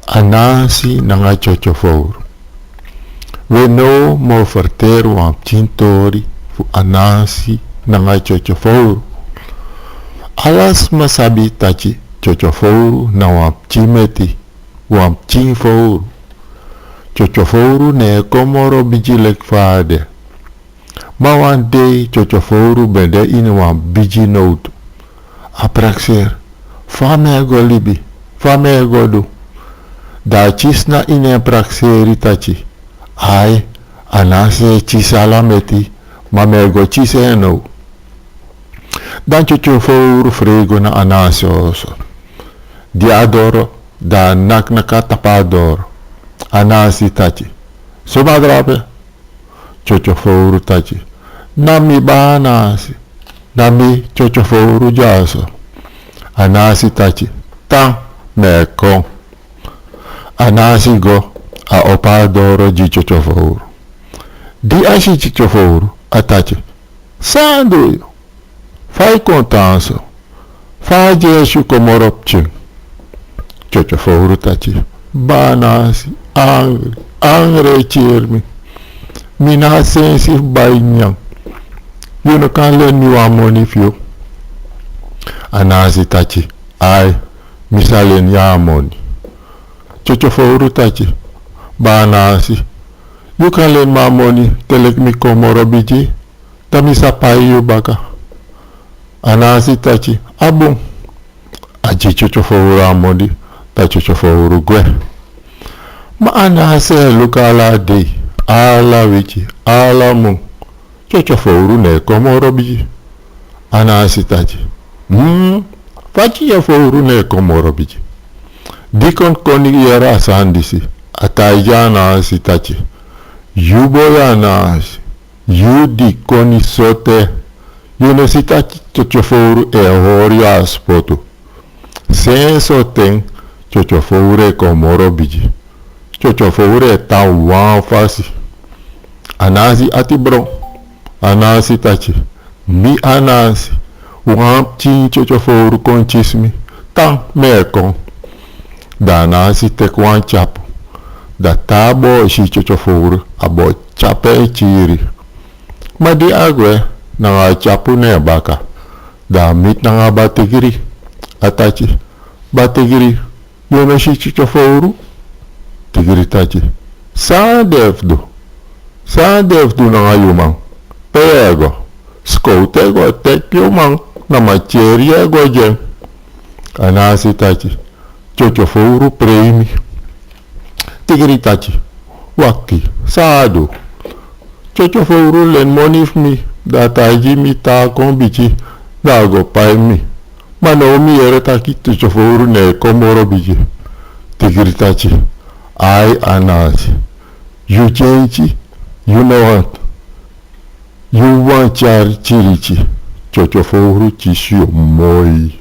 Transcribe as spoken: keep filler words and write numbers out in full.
Anansi nanga Tyotyo Fowru. We now mi o ferteri wan pikin tori fu Anansi nanga Tyotyo Fowru. Ala sma sabi taki Tyotyo Fowru na wan pikin meti, wan pikin fowru. Tyotyo Fowru no e kon moro bigi leki fa a de. Ma wan dei Tyotyo Fowru ben de ini wan bigi nowtu. A prakseri: fa mi e go libi? Fa mi e go du? Dan a kisi na ini en prakseri taki: ai, Anansi e kisi ala meti, ma mi e go kisi en now. Dan Tyotyo Fowru frei go na Anansi oso. Di a doro, dan a naki naki a tapu a doro. Anansi taki: suma drape? Tyotyo Fowru taki: na mi, baa Anansi. Na mi, Tyotyo Fowru, dyaso. Anansi taki: tan, mi e kon. Anansi go, a opo a doro gi Tyotyo Fowru. Di a si Tyotyo Fowru, a taki: san a du yu? Fa yu kon tan so? Fa a dyesi yu kon moro pikin? Tyotyo Fowru taki: baa Anansi, angri, angri e kiri mi. Mi no abi sensi fu bai nyanyan. Yu no kan leni mi wan moni fu yu? Anansi taki: ai, mi sa leni yu a moni. Tyotyo Fowru taki: baa Anansi, yu kan leni mi a moni te leki mi kon moro bigi, dan mi sa pai yu baka. Anansi taki: a bun. A gi Tyotyo Fowru a moni, dan Tyotyo Fowru gwe. Ma Anansi e luku ala dei, ala wiki, ala mun, Tyotyo Fowru no e kon moro bigi. Anansi taki: hmm, fa Tyotyo Fowru no e kon moro bigi? Di konikoni yere a sani disi, a taigi Anansi taki: yu boi Anansi, yu dikoni sote, yu no si taki Tyotyo Fowru e hori yu a spotu? Sensi soten Tyotyo Fowru e kon moro bigi. Tyotyo Fowru e tan wan fasi. Anansi ati bron. Anansi taki: mi Anansi, wan pikin Tyotyo Fowru kon kisi mi. Tan, mi e kon. Dan Anansi teki wan tyapu. Dan te a bo si Tyotyo Fowru, a bo tyapu en kiri. Ma di a gwe, nanga a tyapu na en baka, dan a miti nanga Batigri. A taki: Batigri, yu no si Tyotyo Fowru? Tigri taki: san a de fu du? San a de fu du nanga yu man? Pe yu e go? Skowtu e go teki yu man, na matyeri yu e go gi en. Anansi taki: Tyotyo Fowru prei mi. Tigri taki: wakti, san a du? Tyotyo Fowru leni moni fu mi, dan a taigi mi taki a kon bigi, dan a go pai mi. Ma now mi yere taki Tyotyo Fowru no e kon moro bigi. Tigri taki: ai Anansi, yu dyenti, yu no wani, yu wani tyari kiriki. Tyotyo Fowru kisi yu moi.